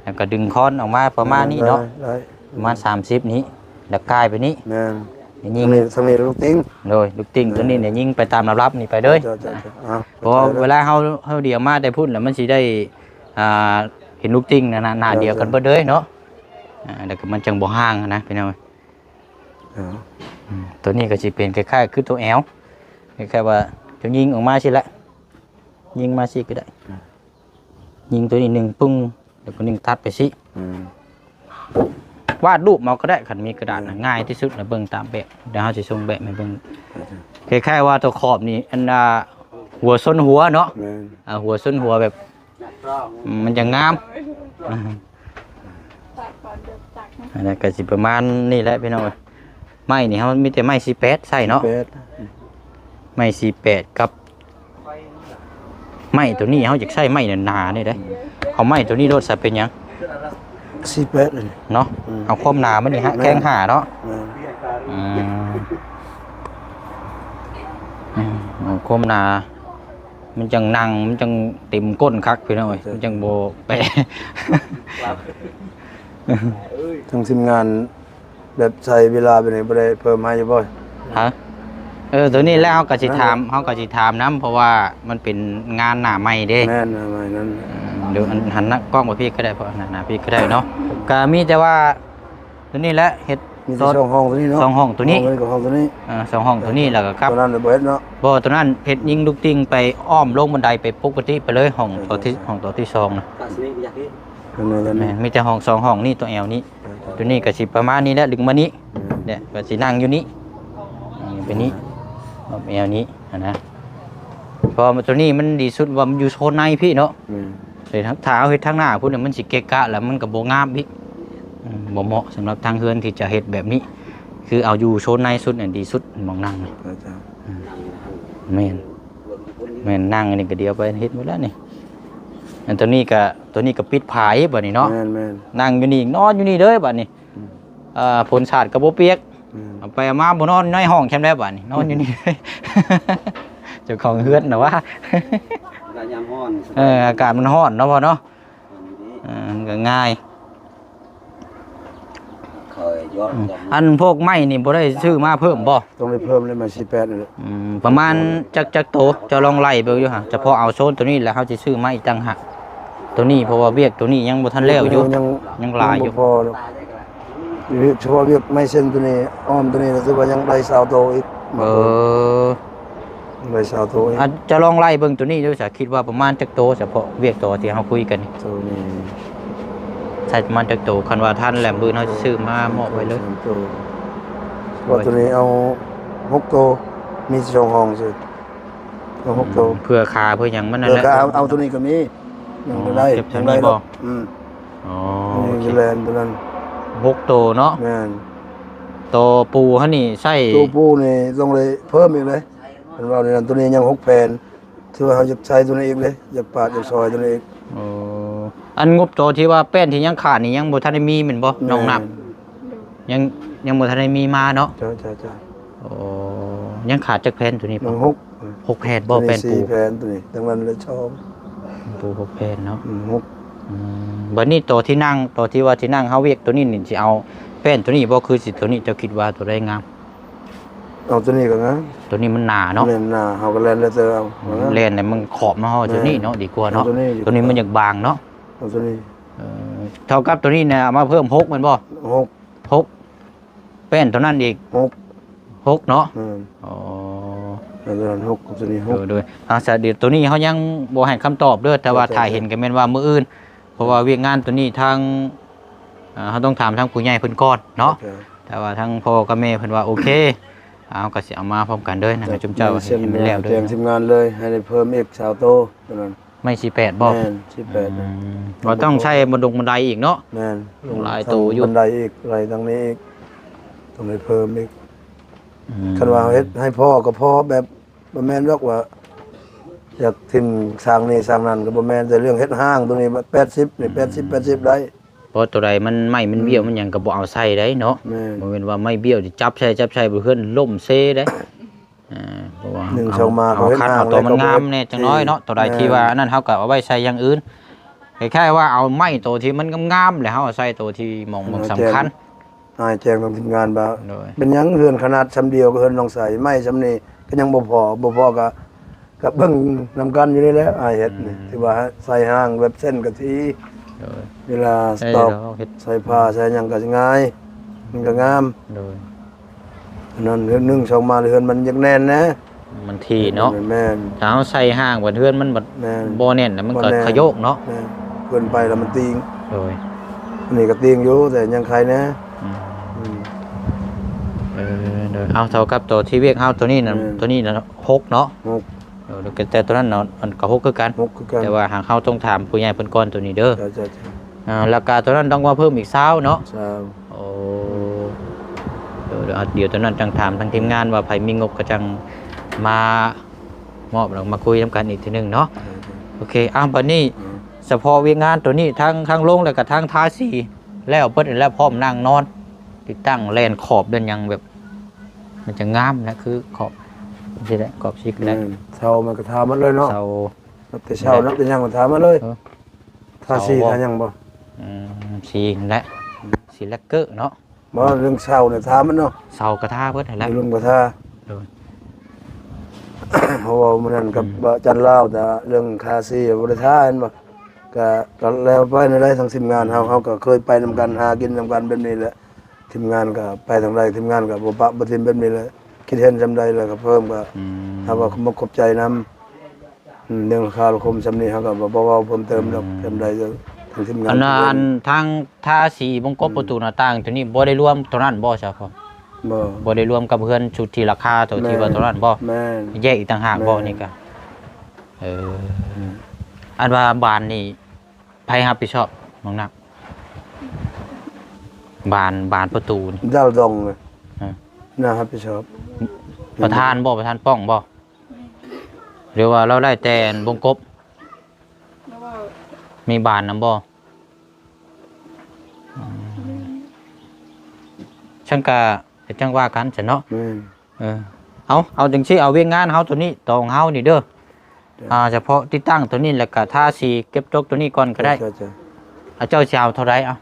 ແລ້ວກໍດຶງຄ້ອນອອກມາປະມານນີ້ເນາະ. ໄດ້ ໄດ້ ປະມານສາມສິບນີ້ ແລ້ວກາຍໄປນີ້. ແມ່ນ ຍິງ ທາງນີ້ ທາງນີ້ລູກຕິ່ງ. ໂດຍ ລູກຕິ່ງ ເອີ ໂຕນີ້ນີ້ຍິງໄປຕາມລະດັບນີ້ໄປເລີຍ. ເຈົ້າໆໆ ເອົາ ເພາະວ່າເວລາເຮົາ ເຮົາດຽວມາແຕ່ພຸ້ນແລ້ວ ມັນຊິໄດ້ ອ່າ ເຫັນລູກຕິ່ງນັ້ນນະ ໜ້າດຽວກັນເບິດເລີຍເນາະ. ເຈົ້າໆ ອ່າ ແລ້ວກໍມັນຈັ່ງບໍ່ຫ່າງນະ ພີ່ນ້ອງ. ເອີ ອືມ ໂຕນີ້ກໍຊິເປັນຄ້າຍໆຄືໂຕແອວ ຄ້າຍໆວ່າເຈົ້າຍິງອອກມາຊີ້ແຫຼະ ຍິງມາຊີ້ກໍໄດ້. ອືມ ຍິງໂຕນີ້ໜຶ່ງປຶ້ງ ແລ້ວກໍຍິງຕັດໄປຊີ້. ອືມ ວາດຮູບເອົາກໍໄດ້ ຄັນມີກະດາດນະ ງ່າຍທີ່ສຸດນະ. ເບິ່ງຕາມແບບ ດຽວເຮົາຊິສົ່ງແບບໃຫ້ເບິ່ງ. ອືມ ຄ້າຍໆວ່າຕົວຂອບນີ້ ອັນ ອ່າ ຫົວຊົນຫົວເນາະ. ແມ່ນ ອ່າ ຫົວຊົນຫົວແບບ ມັນຈະງາມ. ອັນນັ້ນກໍຊິປະມານນີ້ແຫຼະພີ່ນ້ອງເອີຍ. ໄມ້ນີ້ເຮົາມີແຕ່ໄມ້ສີ່ແປດໃຊ້ເນາະ. ສີ່ແປດ ໄມ້ສີ່ແປດກັບ ໄມ້ໂຕນີ້ ເຮົາຢາກໃຊ້ໄມ້ໜາໆນີ້ເດ້. ເອົາໄມ້ໂຕນີ້ໂລດຊະ ເປັນຫຍັງ? ສີ່ແປດເນາະ. ອືມ ເອົາຄວາມໜາມັນນີ້ຮະ ແມ່ນ ແຂ້ງຫ້າເນາະ. ແມ່ນ ອືມ ອືມ ເອົາຄວາມໜາ ມັນຈັ່ງນັ່ງ ມັນຈັ່ງເຕັມກົ້ນຄັກພີ່ນ້ອງເອີຍ. ມັນຈັ່ງບໍ່ແປະ ທາງທີມງານແບບໃຊ້ເວລາແບບນີ້ບໍ່ໄດ້ເພີ່ມໃຫ້ຢູ່ບໍ່? ຮະ? ເອີ ໂຕນີ້ແລ້ວເຮົາກໍຊິຖາມ ເອີ ເຮົາກໍຊິຖາມນຳ ເພາະວ່າມັນເປັນງານໜ້າໃໝ່ເດ້. ແມ່ນ ໜ້າໃໝ່ນັ້ນ. ອືມ ເດີ ອັນ ຫັນໜ້າກ້ອງໄປພີ້ກໍໄດ້ ເພາະໜ້າ ໜ້າພີ້ກໍໄດ້ເນາະ. ກໍມີແຕ່ວ່າ ໂຕນີ້ແຫຼະເຮັດ ມີແຕ່ສອງຫ້ອງໂຕນີ້ເນາະ. ສອງຫ້ອງໂຕນີ້ ຫ້ອງໂຕນີ້ກັບຫ້ອງໂຕນີ້ ເອີ ສອງຫ້ອງໂຕນີ້ແລ້ວກໍກັບ ໂຕນັ້ນບໍ່ເຮັດເນາະ. ບໍ່ ໂຕນັ້ນເຮັດຍິງລູກຕິ່ງໄປອ້ອມລົງບັນໄດໄປປົກກະຕິໄປເລີຍ. ຫ້ອງ ເອີ ໂຕທີ ຫ້ອງໂຕທີສອງນະ ແມ່ນ ມີແຕ່ຫ້ອງສອງຫ້ອງນີ້ ໂຕແອວນີ້. ໂຕນີ້ກໍຊິປະມານນີ້ແຫຼະ ດຶງມານີ້ ແຫຼະ ກໍຊິນັ່ງຢູ່ນີ້ ອືມ ໄປນີ້ ອ້ອມແອວນີ້ຫັ້ນນະ. ເພາະວ່າໂຕນີ້ມັນດີສຸດວ່າມັນຢູ່ໂຊນໃນພີ້ເນາະ. ແມ່ນ ແຕ່ຖ້າ ຖ້າເຮົາເຮັດທາງໜ້າພຸ້ນ ມັນຊິເກະກະ ແລ້ວມັນກໍບໍ່ງາມອີກ. ອືມ ບໍ່ເໝາະສຳລັບທາງເຮືອນທີ່ຈະເຮັດແບບນີ້ ຄືເອົາຢູ່ໂຊນໃນສຸດນີ້ດີສຸດ ໝ່ອງນັ່ງນີ້. ອືມ ແມ່ນ ແມ່ນ ນັ່ງອັນນີ້ກໍດຽວໄປເຮັດໝົດແລ້ວນີ້. ອັນໂຕນີ້ກໍ ໂຕນີ້ກໍປິດຝາອີກບັດນີ້ເນາະ. ແມ່ນໆ ນັ່ງຢູ່ນີ້ ນອນຢູ່ນີ້ເລີຍບັດນີ້. ອືມ ເອີ ຝົນສາດກໍບໍ່ປຽກ. ອືມ ເອົາໄປເອົາມາບໍ່ນອນໃນຫ້ອງແຊມແລ້ວບາດນີ້ ນອນຢູ່ນີ້ ເຈົ້າຂອງເຮືອນນະວ່າ. ຍາມຮ້ອນ ເອີ ອາກາດມັນຮ້ອນເນາະພໍ່ເນາະ. ເອີ ມັນກໍງ່າຍ. ອືມ ອັນພວກໄມ້ນີ້ບໍ່ໄດ້ຊື້ມາເພີ່ມບໍ່? ຕ້ອງໄດ້ເພີ່ມເລີຍ ໄມ້ສີ່ແປດນີ້ແຫຼະ. ອືມ ປະມານຈັກ ຈັກໂຕ ເຈົ້າລອງໄລ່ເບິ່ງຢູ່ຫະ ສະເພາະເອົາໂຊນໂຕນີ້ແລ້ວ ເຮົາຊິຊື້ມາອີກຕ່າງຫາກ. ໂຕນີ້ ເພາະວ່າວຽກໂຕນີ້ຍັງບໍ່ທັນແລ້ວຢູ່ ຍັງ ຍັງຫຼາຍຢູ່ ບໍ່ພໍດອກ. ວຽກ ສະເພາະວຽກໄມ້ເສັ້ນໂຕນີ້ ອ້ອມໂຕນີ້ ລະຖືວ່າຍັງໄດ້ຊາວໂຕອີກ. ເອີ ໄດ້ຊາວໂຕອີກ. ອາດຈະລອງໄລ່ເບິ່ງໂຕນີ້ດູຊະ ຄິດວ່າປະມານຈັກໂຕ ສະເພາະວຽກໂຕທີ່ເຮົາຄຸຍກັນນີ້. ໂຕນີ້ ໃຊ້ປະມານຈັກໂຕ? ຄັນວ່າທັນແລ້ວ ມື້ອື່ນເຮົາຊິຊື້ມາມອບໄວ້ເລີຍ. ໂຕ ສະເພາະໂຕນີ້ເອົາຫົກໂຕ ມີສອງຫ້ອງຊື່. ເອົາຫົກໂຕ ອືມ ເພື່ອຂາເພື່ອຫຍັງມັນນັ້ນແຫຼະ. ເພື່ອຂາ ເອົາ ເອົາໂຕນີ້ກໍມີ ຍັງໄດ້ ເກັບໂຕນີ້ບໍ່? ອືມ ອໍ ໂອເຄ ແລ່ນໂຕນັ້ນ ຫົກໂຕເນາະ. ແມ່ນ ໂຕປູຫັ້ນນີ້ໃຊ້ ໂຕປູນີ້ຕ້ອງໄດ້ເພີ່ມອີກເລີຍ ເພິ່ນເວົ້າແນວນັ້ນ. ໂຕນີ້ຍັງຫົກແຜ່ນ ຖືວ່າເຮົາຢາກໃຊ້ໂຕນີ້ອີກເດ້ ຢາກປາດຢາກຊອຍໂຕນີ້ອີກ. ໂອ້ ອັນງົບໂຕທີ່ວ່າແປ້ນທີ່ຍັງຂາດນີ້ຍັງບໍ່ທັນໄດ້ມີແມ່ນບໍ່? ແມ່ນ ນ້ອງນັບ ຍັງ ຍັງບໍ່ທັນໄດ້ມີມາເນາະ. ເຈົ້າ ເຈົ້າ ເຈົ້າ. ໂອ້ ຍັງຂາດຈັກແຜ່ນໂຕນີ້? ຍັງຫົກ ຫົກແຜ່ນບໍ່? ແຜ່ນປູ ສີ່ແຜ່ນໂຕນີ້ ທັງນັ້ນລະສອງ ປູຫົກແຜ່ນເນາະ. ອືມ ຫົກ. ອືມ ບັດນີ້ໂຕທີ່ນັ່ງ ໂຕທີ່ວ່າທີ່ນັ່ງເຮົາວຽກໂຕນີ້ນີ້ ຊິເອົາແປ້ນໂຕນີ້ບໍ່ ຄືຊິໂຕນີ້? ເຈົ້າຄິດວ່າໂຕໃດງາມ? ເອົາໂຕນີ້ກໍງາມ. ໂຕນີ້ມັນໜາເນາະ. ແມ່ນ ໜາ ເຮົາກໍແລ່ນແລ້ວແຕ່ເອົາ. ອືມ ແລ່ນແລ້ວມັນຂອບມາຮອດໂຕນີ້ເນາະ ດີກວ່າເນາະ. ໂຕນີ້ ໂຕນີ້ມັນຢາກບາງເນາະ. ເອົາໂຕນີ້ ເອີ ເທົ່າກັບໂຕນີ້ນະ ເອົາມາເພີ່ມຫົກແມ່ນບໍ່? ຫົກ ຫົກ ແປ້ນໂຕນັ້ນອີກ ຫົກ ຫົກເນາະ. ແມ່ນ. ອໍ ແລ້ວໂຕນັ້ນຫົກ ໂຕນີ້ຫົກ. ໂດຍ ໂດຍ. ອາ ສະ ດຽວໂຕນີ້ເຮົາຍັງບໍ່ໃຫ້ຄຳຕອບເດີ ແຕ່ວ່າ ໂດຍ ຖ້າເຫັນກໍແມ່ນວ່າມື້ອື່ນ ເພາະວ່າວຽກງານໂຕນີ້ທາງ ເອີ ເຮົາຕ້ອງຖາມທາງຜູ້ໃຫຍ່ເພິ່ນກ່ອນເນາະ. ໂດຍ. ແຕ່ວ່າທາງພໍ່ກັບແມ່ເພິ່ນວ່າໂອເຄ ເຮົາກໍຊິເອົາມາພ້ອມກັນເດີ ນັ້ນ ໂດຍ ຈຸມເຈົ້າ ແຈ້ງ ໃຫ້ເພິ່ນແລ້ວເດີ ແຈ້ງທີມງານເລີຍ ໃຫ້ໄດ້ເພີ່ມອີກຊາວໂຕໂຕນັ້ນ. ໄມ້ສີ່ແປດບໍ່? ແມ່ນ ສີ່ແປດ. ອືມ ວ່າຕ້ອງໃຊ້ບັນດົງບັນໄດອີກເນາະ. ແມ່ນ ຕ້ອງຫຼາຍໂຕຢູ່ ບັນໄດອີກ ໄລ່ທາງນີ້ອີກ ຕ້ອງໄດ້ເພີ່ມອີກ. ອືມ ຄັນວ່າເຮັດໃຫ້ພໍກໍພໍແບບ ບໍ່ແມ່ນດອກວ່າຢາກຖິ້ມສ້າງນີ້ສ້າງນັ້ນກໍບໍ່ແມ່ນ, ແຕ່ເລື່ອງເຮັດຫ້າງໂຕນີ້ແປດສິບນີ້ ອືມ ແປດສິບ ແປດສິບໄດ້. ເພາະໂຕໃດມັນໄມ້ມັນ ອືມ ບ້ຽວມັນຫຍັງກໍບໍ່ເອົາໃສ່ໄດ້ເນາະ. ແມ່ນ ບໍ່ແມ່ນວ່າໄມ້ບ້ຽວຈະຈັບໃສ່ ຈັບໃສ່ເພື່ອນລົ້ມເຊໄດ້. ອ່າ ເພາະວ່າ ໜຶ່ງ ເອົາ ສອງມາ ເອົາ ເຂົາເຮັດ ຄັດ ຫ້າງ ເອົາໂຕມັນງາມແນ່ ແລ້ວກໍບໍ່ເຮັດ ຈັກໜ້ອຍເນາະ. ແມ່ນ ໂຕໃດທີ່ວ່າອັນນັ້ນ ເຮົາກໍເອົາໄວ້ໃສ່ຢ່າງອື່ນ ຄ້າຍໆວ່າເອົາໄມ້ໂຕທີ່ມັນງາມໆ ແລ້ວເຮົາເອົາໃສ່ໂຕທີ່ໝ່ອງ ໝ່ອງສຳຄັນ. ອ້າຍແຈ້ງນຳທີມງານວ່າ ໂດຍ ເປັນຫຍັງເຮືອນຂະໜາດຊ່ຳດຽວກັບເຮືອນນ້ອງໃສ ໄມ້ຊ່ຳນີ້ກໍຍັງບໍ່ພໍ ບໍ່ພໍກໍ ກໍເບິ່ງນຳກັນຢູ່ນີ້ແຫຼະ ອ້າຍເຮັດນີ້ ອືມ ຖືວ່າໃສ່ຫ້າງແບບເສັ້ນກະທີ ໂດຍ ເວລາ ເອີ ຕອກ ເຮັດ ໃສ່ຜ້າໃສ່ຫຍັງກໍຊິງ່າຍ ມັນກໍງາມ ໂດຍ ອັນນັ້ນ ເຮືອນໜຶ່ງ ສອງມາ ເຮືອນມັນຢາກແໜ້ນແດ່ ມັນຖີ່ເນາະ ແມ່ນ ຖ້າເຮົາໃສ່ຫ້າງບັດເຮືອນມັນບັດ ແມ່ນ ບໍ່ແໜ້ນ ແລ້ວມັນກໍ ບໍ່ແໜ້ນ ຂະໂຍກເນາະ ແມ່ນ ເກີນໄປແລ້ວມັນຕີງ ໂດຍ ອັນນີ້ກໍຕີງຢູ່ ແຕ່ຍັງໄຄແດ່ ອືມ ອືມ ເອີ ໂດຍ ເອົາ ເທົ່າກັບໂຕທີ່ວຽກເຮົາໂຕນີ້ນະ ແມ່ນ ໂຕນີ້ນະ ຫົກເນາະ ຫົກ ໂດຍ ແຕ່ໂຕນັ້ນເນາະ ມັນກໍຫົກຄືກັນ ຫົກຄືກັນ ແຕ່ວ່າຫາກເຮົາຕ້ອງຖາມຜູ້ໃຫຍ່ເພິ່ນກ່ອນໂຕນີ້ເດີ ເຈົ້າ ເຈົ້າ ເຈົ້າ ອ່າ ແລ້ວກະໂຕນັ້ນຕ້ອງມາເພີ່ມອີກຊາວເນາະ ຊາວ ໂອ້ ເອີ ດຽວ ດຽວໂຕນັ້ນຈັ່ງຖາມທາງທີມງານວ່າໃຜມີງົບກໍຈັ່ງມາມອບ ແລ້ວມາຄຸຍນຳກັນອີກເທື່ອໜຶ່ງເນາະ ເອີ ໂອເຄ ເອົາ ບັດນີ້ ອືມ ສະເພາະວຽກງານໂຕນີ້ ທັງ ທັງລົງ ແລ້ວກໍທັງທາສີ ແລ້ວເບິດແລ້ວ ພ້ອມນັ່ງນອນ ຕິດຕັ້ງແລ່ນຂອບແລ່ນຫຍັງ ແບບມັນຈະງາມນະ ຄືຂອບ ຈັ່ງຊີ້ແຫຼະ ຂອບຊິກແຫຼະ ແມ່ນ ເສົາມັນກໍທາໝົດເລີຍເນາະ ເສົາ ນັບແຕ່ເສົາ ແມ່ນ ນັບແຕ່ຫຍັງກໍທາໝົດເລີຍ ເອີ ທາສີ ເສົາບໍ່ ທາຫຍັງບໍ່? ອືມ ສີນັ້ນແຫຼະ ສີແລັກເກີເນາະ ບໍ່ ເລື່ອງເສົານີ້ທາໝົດເນາະ ເສົາກໍທາເບິດຫັ້ນແຫຼະ ລຸມກໍທາ ໂດຍ ເຮົາເວົ້າມື້ນັ້ນກັບ ອືມ ອາຈານລາວ ແຕ່ເລື່ອງທາສີບໍ່ໄດ້ທາ ເຫັນບໍ່ ກໍ ກໍແລ້ວໄປນັ້ນແຫຼະ ທາງທີມງານເຮົາ ເຮົາກໍເຄີຍໄປນຳກັນ ຫາກິນນຳກັນແບບນີ້ແຫຼະ ທີມງານກໍໄປທາງໃດ ທີມງານກໍບໍ່ປະບໍ່ຖິ້ມແບບນີ້ແຫຼະ ຄິດເຫັນສ່ຳໃດແລ້ວກໍເພີ່ມ ກໍ ອືມ ເຮົາກໍຂອບອົກຂອບໃຈນຳ ອືມ ເລື່ອງຄ່າລົງທຶນສ່ຳນີ້ ເຮົາກໍບໍ່ ບໍ່ເວົ້າເພີ່ມເຕີມດອກ ອືມ ສ່ຳໃດກໍທາງທີມງານ ອັນນັ້ນ ທາງທາສີວົງກົບ ອືມ ປະຕູໜ້າຕ່າງໂຕນີ້ ບໍ່ໄດ້ລວມໂຕນັ້ນບໍ່ ສາວ? ບໍ່ ບໍ່ໄດ້ລວມກັບເຮືອນຊຸດທີ່ລາຄາໂຕທີ່ວ່າ ແມ່ນ ໂຕນັ້ນບໍ່? ແມ່ນ ແຍກອີກຕ່າງຫາກບໍ່? ແມ່ນ ນີ້ກະ ເອີ ອືມ ອັນວ່າບານນີ້ ໃຜຮັບຜິດຊອບນ້ອງນັກ? ບານ ບານປະຕູນີ້ ດາວດອງ ເອີ ນາຮັບຜິດຊອບ ປະທານບໍ່? ປະທານປ້ອງບໍ່? ຫຼືວ່າລາວໄດ້ແຕ່ວົງກົບ? ມີບານນຳບໍ່? ອືມ ຊັ້ນກະ ກະຈັ່ງວ່າກັນຊັ້ນເນາະ ແມ່ນ ເອີ ເອົາ ເອົາຈັ່ງຊີ້ ເອົາວຽກງານເຮົາໂຕນີ້ ຕອງເຮົານີ້ເດີ ເຈົ້າ ອ່າ ສະເພາະຕິດຕັ້ງໂຕນີ້ ແລ້ວກະທາສີເກັບຕົກໂຕນີ້ກ່ອນກໍໄດ້ ເຈົ້າ ເຈົ້າ ເຈົ້າ ເຈົ້າຊິເອົາເທົ່າໃດ? ເອົາ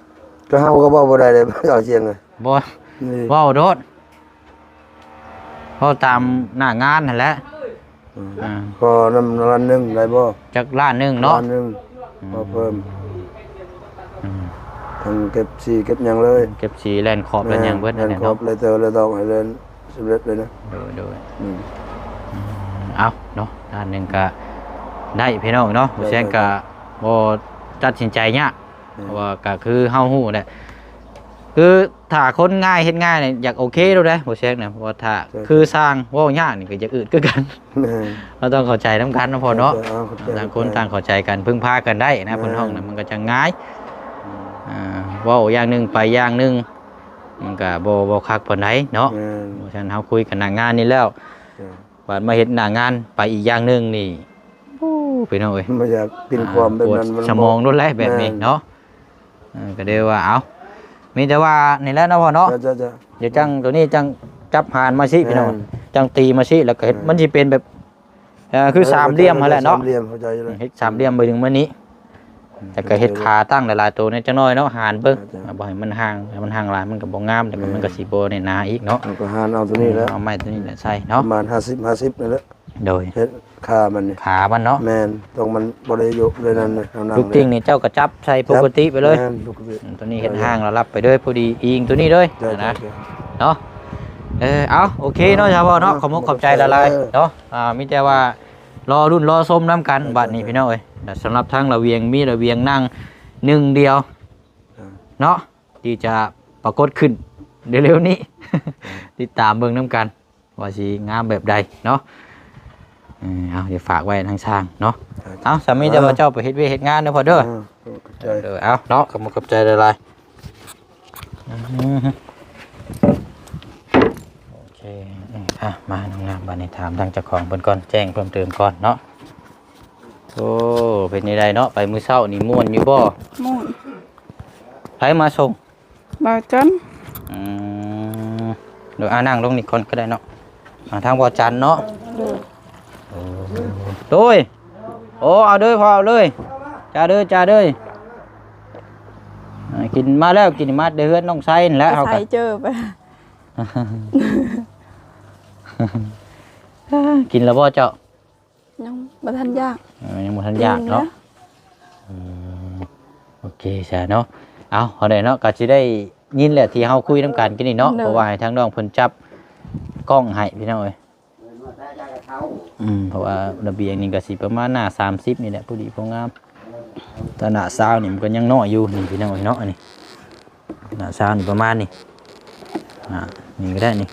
ກໍເຮົາກໍເວົ້າບໍ່ໄດ້ເດ້ ເອົາສຽງ ບໍ່ ນີ້ ເວົ້າໂລດ ເວົ້າຕາມໜ້າງານຫັ້ນແຫຼະ ອືມ ອ່າ ຂໍນຳລ້ານໜຶ່ງໄດ້ບໍ່? ຈັກລ້ານໜຶ່ງເນາະ ລ້ານໜຶ່ງ ອືມ ຂໍເພີ່ມ ອືມ ທັງເກັບສີເກັບຫຍັງເລີຍ ເກັບສີແລ່ນຂອບແລ່ນຫຍັງເບິດ ແມ່ນ ແລ່ນຂອບ ແລ່ນເຕີ ແລ່ນຕອກ ໃຫ້ແລ່ນສຳເລັດເລີຍນະ ໂດຍ ໂດຍ ອືມ ອືມ ເອົາເນາະ ດ້ານໜຶ່ງກະໄດ້ພີ່ນ້ອງເນາະ ບໍ່ແຊງກະບໍ່ຕັດສິນໃຈຍາກ ອືມ ເພາະວ່າກໍຄືເຮົາຮູ້ແຫຼະ ຄືຖ້າຄົນງ່າຍເຮັດງ່າຍນີ້ຢາກໂອເຄໂລດເດ້ ບໍ່ແຊງນະ ເພາະວ່າຖ້າ ໃຊ່ ຄືຊ່າງເວົ້າຍາກນີ້ກໍຢາກອຶດຄືກັນ ແມ່ນ ເຮົາຕ້ອງເຂົ້າໃຈນຳກັນເນາະພໍ່ເນາະ ເຂົ້າໃຈ ເຂົ້າໃຈ ຕ່າງຄົນຕ່າງເຂົ້າໃຈກັນ ເພິ່ງພາກັນໄດ້ນະ ແມ່ນ ເພິ່ນຮ້ອງນະ ມັນກໍຈັ່ງງ່າຍ ອືມ ອ່າ ເວົ້າຢ່າງໜຶ່ງໄປຢ່າງໜຶ່ງ ມັນກໍບໍ່ ບໍ່ຄັກປານໃດເນາະ ແມ່ນ ເພາະສະນັ້ນເຮົາຄຸຍກັນໜ້າງານນີ້ແລ້ວ ເຈົ້າ ບາດມາເຮັດໜ້າງານໄປອີກຢ່າງໜຶ່ງນີ້ ໂອ້ ພີ່ນ້ອງເອີຍ ບໍ່ຢາກປິ່ນຄວາມແບບນັ້ນ ອ່າ ມັນ ປວດສະໝອງໂລດແຫຼະແບບນີ້ ແມ່ນ ເນາະ ເອີ ກໍເລີຍວ່າ ເອົ້າ ມີແຕ່ວ່ານີ້ແຫຼະເນາະພໍ່ເນາະ ເຈົ້າໆໆ ດຽວຈັ່ງໂຕນີ້ຈັ່ງຈັບຫານມາຊີ້ພີ່ນ້ອງ ແມ່ນ ຈັ່ງຕີມາຊີ້ ແລ້ວກໍເຮັດ ແມ່ນ ມັນຊິເປັນແບບ ເອີ ຄື ເອີ ສາມຫຼ່ຽມຫັ້ນແຫຼະເນາະ ສາມຫຼ່ຽມ ເຂົ້າໃຈຢູ່ແລ້ວ ເຮັດສາມຫຼ່ຽມໄປເຖິງມື້ນີ້ ແລ້ວກໍເຮັດຂາຕັ້ງຫຼາຍໆໂຕແດ່ຈັກໜ້ອຍເນາະ ຫານເບິ່ງ ເຈົ້າໆ ບໍ່ໃຫ້ມັນຫ່າງ ຖ້າມັນຫ່າງຫຼາຍມັນກໍບໍ່ງາມ ແລ້ວກໍມັນກໍ ອືມ ຊິບໍ່ແນ່ນາອີກເນາະ ມັນກໍຫານເອົາໂຕນີ້ແຫຼະ ອືມ ເອົາໄມ້ໂຕນີ້ແຫຼະໃສ່ເນາະ ປະມານຫ້າສິບ ຫ້າສິບນີ້ແຫຼະ ໂດຍ ເຮັດຂາມັນນີ້ ຂາມັນເນາະ ແມ່ນ ຕ້ອງມັນບໍ່ໄດ້ໂຍກໄດ້ນັ້ນນະ ເອົາໜັງ ລູກຕິ່ງນີ້ເຈົ້າກໍຈັບໃສ່ປົກກະຕິໄປເລີຍ ແມ່ນ ປົກກະຕິ ອືມ ໂຕນີ້ເຮັດຮ່າງແລ້ວລັບໄປເລີຍ ພໍດີອີງໂຕນີ້ເລີຍ ເຈົ້າ ນະ ເຈົ້າ ເຈົ້າ ເນາະ ເອີ ເອົາ ໂອເຄເນາະ ຊາວເວົ້າເນາະ ເອີ ຂອບມຸກຂອບໃຈຫຼາຍໆ ເອີ ເນາະ ອ່າ ມີແຕ່ວ່າລໍລຸ້ນລໍຊົມນຳກັນ ເຈົ້າ ບັດນີ້ ເຈົ້າ ພີ່ນ້ອງເອີຍ ແລະ ສຳລັບທາງລະວຽງ ມີລະວຽງນັ່ງໜຶ່ງດຽວ ເຈົ້າ ເນາະ ທີ່ຈະປາກົດຂຶ້ນເລັວໆນີ້ ເຈົ້າ ຕິດຕາມເບິ່ງນຳກັນ ວ່າຊິງາມແບບໃດເນາະ ເອີ ເອົາ ດຽວຝາກໄວ້ທາງຊ່າງເນາະ ເອີ ເອົາ ສາມີ ເອີ ແຕ່ວ່າເຈົ້າໄປເຮັດວຽກເຮັດງານເດີພໍ່ເດີ ເອີ ຂອບໃຈ ເອີ ເອົາເນາະ ຂອບມຸກຂອບໃຈຫຼາຍໆ ອືມ ໂອເຄ ອືມ ອ່ະ ມານ້ອງນ້ຳ ບາດນີ້ຖາມທາງເຈົ້າຂອງເພິ່ນກ່ອນ ແຈ້ງເພີ່ມເຕີມກ່ອນເນາະ ໂອ້ ເປັນແນວໃດເນາະ ໄປມື້ເຊົ້ານີ້ມ່ວນຢູ່ບໍ່? ມ່ວນ ໃຜມາສົ່ງ? ບ່າວຈັນ ອືມ ໂດຍ ອ່າ ນັ່ງລົງນີ້ກ່ອນກໍໄດ້ເນາະ ອ່າ ທາງບ່າວຈັນເນາະ ໂດຍ ໂອ້ ໂດຍ ໂອ້ ເອົາເດີພໍ່ ເອົາເລີຍ ຈ້າເດີ ຈ້າເດີ ອ່າ ກິນມາແລ້ວ ກິນມາແຕ່ເຮືອນນ້ອງໄຊນີ້ແຫຼະ ເຮົາກໍ ໃສ່ເຈີໄປ ກິນແລ້ວບໍ່ເຈົ້າ? ຍັງບໍ່ທັນຢາກ ເອີ ຍັງບໍ່ທັນຢາກເນາະ ກິນແລ້ວ ອືມ ໂອເຄຊະເນາະ ເອົາ ເຮົາໄດ້ເນາະ ກໍຊິໄດ້ຍິນແຫຼະທີ່ເຮົາຄຸຍນຳກັນກີ້ນີ້ເນາະ ໂດຍ ເພາະວ່າໃຫ້ທາງນ້ອງເພິ່ນຈັບກ້ອງໃຫ້ພີ່ນ້ອງເອີຍ ອືມ ເພາະວ່າລະບຽງນີ້ກໍຊິປະມານໜ້າສາມສິບນີ້ແຫຼະ ພໍດີພໍງາມ ແຕ່ໜ້າຊາວນີ້ມັນກໍຍັງນ້ອຍຢູ່ ນີ້ພີ່ນ້ອງເອີຍເນາະ ອັນນີ້ ໜ້າຊາວນີ້ປະມານນີ້ ອ່າ ນີ້ກໍໄດ້ນີ້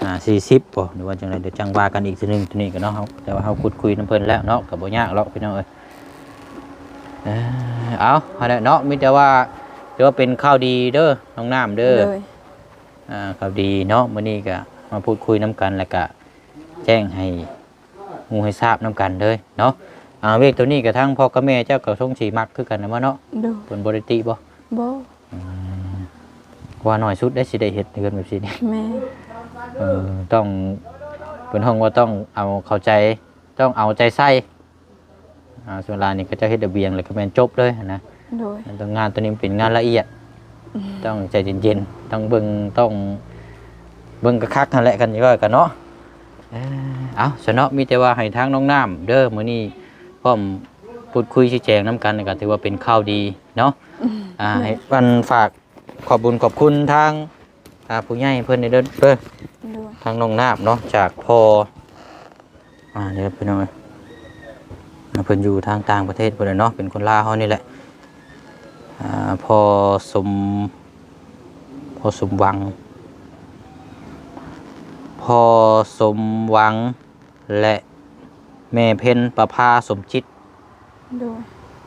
ອ່າ ສີ່ສິບບໍ່ ຫຼືວ່າຈັ່ງໃດ ດຽວຈັ່ງວ່າກັນອີກເທື່ອໜຶ່ງ ໂຕນີ້ກໍເນາະ ເຮົາ ແຕ່ວ່າເຮົາຂຸດຄຸຍນຳເພິ່ນແລ້ວເນາະ ກໍບໍ່ຍາກດອກພີ່ນ້ອງເອີຍ ເອີ ເອົາ ຫັ້ນແຫຼະເນາະ ມີແຕ່ວ່າ ຖືວ່າເປັນຂ່າວດີເດີ ນ້ອງນ້ຳເດີ ໂດຍ ອ່າ ຂ່າວດີເນາະ ມື້ນີ້ກໍມາພູດຄຸຍນຳກັນ ແລ້ວກໍແຈ້ງໃຫ້ ຮູ້ໃຫ້ຊາບນຳກັນເລີຍເນາະ ອ່າ ວຽກໂຕນີ້ກໍທັງພໍ່ກັບແມ່ເຈົ້າກໍຊົງຊິມັກຄືກັນນະບໍ່ເນາະ ໂດຍ ເພິ່ນບໍ່ໄດ້ຕິບໍ່? ບໍ່ ອືມ ວ່າໜ້ອຍສຸດໄດ້ຊິໄດ້ເຮັດເຮືອນແບບຊີ້ນີ້ ແມ່ນ ເອີ ຕ້ອງ ເພິ່ນຮ້ອງວ່າຕ້ອງເອົາເຂົ້າໃຈ ຕ້ອງເອົາໃຈໃສ່ ອ່າ ສ່ວນຫຼາຍນີ້ເຂົາເຈົ້າເຮັດລະບຽງແລ້ວກໍແມ່ນຈົບເລີຍຫັ້ນນະ ໂດຍ ແຕ່ງານໂຕນີ້ມັນເປັນງານລະອຽດ ອືມ ຕ້ອງໃຈເຢັນໆ ຕ້ອງເບິ່ງ ຕ້ອງເບິ່ງຄັກໆຫັ້ນແຫຼະ ຄັນຊິເວົ້າກັນເນາະ ເອີ ເອົາ ຊະເນາະ ມີແຕ່ວ່າໃຫ້ທາງນ້ອງນ້ຳເດີ ມື້ນີ້ພ້ອມພູດຄຸຍຊີ້ແຈງນຳກັນ ກໍຖືວ່າເປັນຂ່າວດີເນາະ ອືມ ອ່າ ໂດຍ ໃຫ້ອັນຝາກຂອບບຸນຂອບຄຸນທາງ ອ່າ ຜູ້ໃຫຍ່ເພິ່ນເດີ ໂດຍ ທາງນ້ອງນ້ຳເນາະ ຈາກພໍ່ ອ່າ ເດີພີ່ນ້ອງເອີຍ ເພິ່ນຢູ່ທາງຕ່າງປະເທດພຸ້ນແຫຼະເນາະ ເປັນຄົນລາວເຮົານີ້ແຫຼະ ອ່າ ພໍ່ສົມ ພໍ່ສົມຫວັງ ພໍ່ສົມຫວັງ ແລະ ແມ່ເພັນປະພາສົມຈິດ ໂດຍ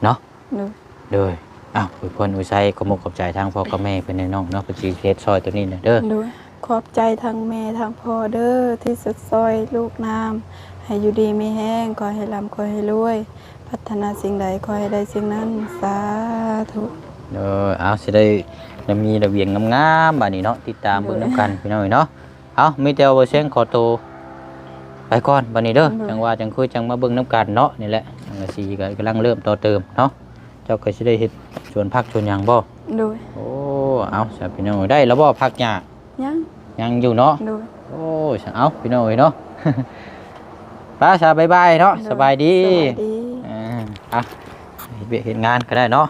ເນາະ ໂດຍ ໂດຍ ອ້າວ ອວຍພອນອວຍໄຊ ຂອບມຸກຂອບໃຈທາງພໍ່ກັບແມ່ເພິ່ນແດ່ນ້ອງເນາະ ເພິ່ນຊິເຮັດຊ່ອຍໂຕນີ້ນະເດີ ໂດຍ ຂອບໃຈທັງແມ່ທັງພໍ່ເດີ ທີ່ຊົດຊ່ອຍລູກນ້ຳ ໃຫ້ຢູ່ດີມີແຮງ ຂໍໃຫ້ລ່ຳ ຂໍໃຫ້ລວຍ ປາດຖະໜາສິ່ງໃດ ຂໍໃຫ້ໄດ້ສິ່ງນັ້ນ ສາທຸ ໂດຍ ອ້າວ ຊິໄດ້ ໄດ້ມີລະບຽງງາມໆ ບາດນີ້ເນາະ ຕິດຕາມເບິ່ງນຳກັນ ໂດຍ ພີ່ນ້ອງເອີຍເນາະ ເອົາ ມີແຕ່ວ່າບໍ່ແຊງຂໍໂຕໄປກ່ອນບັດນີ້ເດີ ໂດຍ ຈັ່ງວ່າຈັ່ງຄຸຍ ຈັ່ງມາເບິ່ງນຳກັນເນາະ ນີ້ແຫຼະ ສັງກະສີກໍກຳລັງເລີ່ມຕໍ່ເຕີມເນາະ ເຈົ້າກໍຊິໄດ້ເຮັດສວນຜັກສວນຫຍັງບໍ່? ໂດຍ ໂອ້ ເອົາ ຊະ ພີ່ນ້ອງເອີຍ ໄດ້ແລ້ວບໍ່ຜັກຫຍ້າ? ຍັງ ຍັງຢູ່ເນາະ ໂດຍ ໂອ້ ຊະ ເອົາ ພີ່ນ້ອງເອີຍເນາະ ໄປຊະ ບາຍບາຍເນາະ ໂດຍ ສະບາຍດີ ສະບາຍດີ ອ່າ ເອົາ ເຮັດວຽກເຮັດງານກໍໄດ້ເນາະ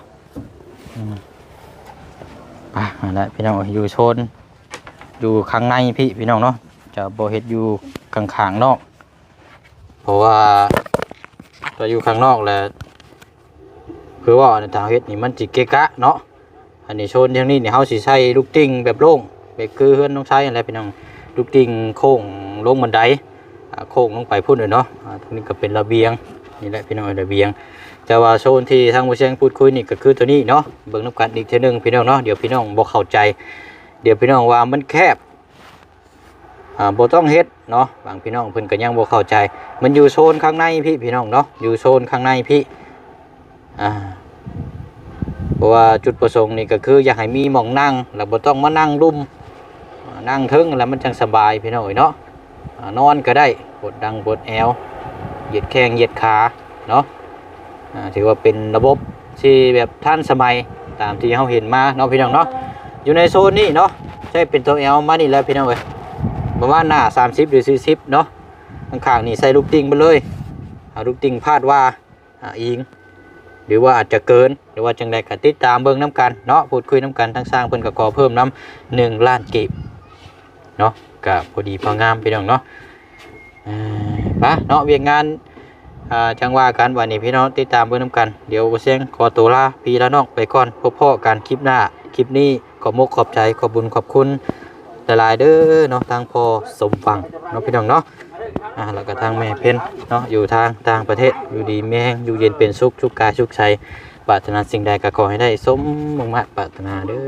ອືມ ໄປ ຫັ້ນແຫຼະ ພີ່ນ້ອງເອີຍ ຢູ່ໂຊນ ຢູ່ຂ້າງໃນພີ້ພີ່ນ້ອງເນາະ ຈະບໍ່ເຮັດຢູ່ຂ້າງໆນອກ ເພາະວ່າຖ້າຢູ່ຂ້າງນອກແລ້ວ ຄືວ່າອັນທາງເຮັດນີ້ມັນຊິເກະກະເນາະ ອັນນີ້ໂຊນທາງນີ້ນີ້ເຮົາຊິໃຊ້ລູກຕິ່ງແບບໂລ່ງ ແບບຄືເຮືອນນ້ອງໄຊຫັ້ນແຫຼະພີ່ນ້ອງ ລູກຕິ່ງໂຄ້ງລົງບັນໄດ ອ່າ ໂຄ້ງລົງໄປພຸ້ນເນາະ ອ່າ ທາງນີ້ກໍເປັນລະບຽງ ນີ້ແຫຼະພີ່ນ້ອງ ລະບຽງ ແຕ່ວ່າໂຊນທີ່ທາງບໍ່ແຊງພູດຄຸຍນີ້ກໍຄືໂຕນີ້ເນາະ ເບິ່ງນຳກັນອີກເທື່ອໜຶ່ງພີ່ນ້ອງເນາະ ດຽວພີ່ນ້ອງບໍ່ເຂົ້າໃຈ ດຽວພີ່ນ້ອງວ່າມັນແຄບ ອ່າ ບໍ່ຕ້ອງເຮັດເນາະ ບາງພີ່ນ້ອງເພິ່ນກໍຍັງບໍ່ເຂົ້າໃຈ ມັນຢູ່ໂຊນຂ້າງໃນພີ້ພີ່ນ້ອງເນາະ ຢູ່ໂຊນຂ້າງໃນພີ້ ອ່າ ເພາະວ່າຈຸດປະສົງນີ້ກໍຄືຢາກໃຫ້ມີໝ່ອງນັ່ງ ແລ້ວບໍ່ຕ້ອງມານັ່ງລຸ່ມ ນັ່ງເທິງແລ້ວມັນຈັ່ງສະບາຍພີ່ນ້ອງເອີຍເນາະ. ນອນກໍໄດ້ ປວດດັງປວດແອວ ຢຽດແຂ້ງຢຽດຂາເນາະ. ຖືວ່າເປັນລະບົບທີ່ແບບທັນສະໄໝຕາມທີ່ເຮົາເຫັນມາເນາະພີ່ນ້ອງເນາະ. ຢູ່ໃນໂຊນນີ້ເນາະ ໃຊ້ເປັນໂຕ L ມານີ້ແຫຼະພີ່ນ້ອງເອີຍ ປະມານໜ້າສາມສິບ ຫຼື ສີ່ສິບເນາະ. ຂ້າງໆນີ້ໃສ່ລູກຕິ່ງໄປເລີຍ ເອົາລູກຕິ່ງພາດວ່າ ອາ ອີງ ຫຼືວ່າອາດຈະເກີນ ຫຼືວ່າຈັ່ງໃດກໍຕິດຕາມເບິ່ງນຳກັນເນາະ. ພູດຄຸຍນຳກັນ ທາງຊ່າງເພິ່ນກໍຂໍເພີ່ມນຳໜຶ່ງລ້ານກີບເນາະ ກໍພໍດີພໍງາມພີ່ນ້ອງເນາະ. ເອີ ປະເນາະ ວຽກງານ ອ່າ ຈັ່ງວ່າກັນ ບາດນີ້ພີ່ນ້ອງຕິດຕາມເບິ່ງນຳກັນ. ດຽວບໍ່ແຊງຂໍໂຕລາພີ່ລານ້ອງໄປກ່ອນ ພົບພໍ້ກັນຄລິບໜ້າ. ຄລິບນີ້ຂອບມຸກຂອບໃຈ ຂອບບຸນຂອບຄຸນຫຼາຍໆເດີເນາະ ທາງພໍ່ສົມຫວັງເນາະ ພີ່ນ້ອງເນາະ. ອ່າ ແລ້ວກໍທາງແມ່ເພັນເນາະ ຢູ່ທາງຕ່າງປະເທດ ຢູ່ດີມີແຮງ ຢູ່ເຢັນເປັນສຸກ ສຸກກາຍສຸກໃຈ ປາດຖະໜາສິ່ງໃດກໍຂໍໃຫ້ໄດ້ສົມມຸ່ງມາດປາດຖະໜາເດີ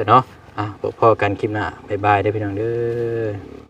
ເນາະ. ອ່າ ພົບພໍ້ກັນຄລິບໜ້າ ບາຍບາຍເດີພີ່ນ້ອງເດີ.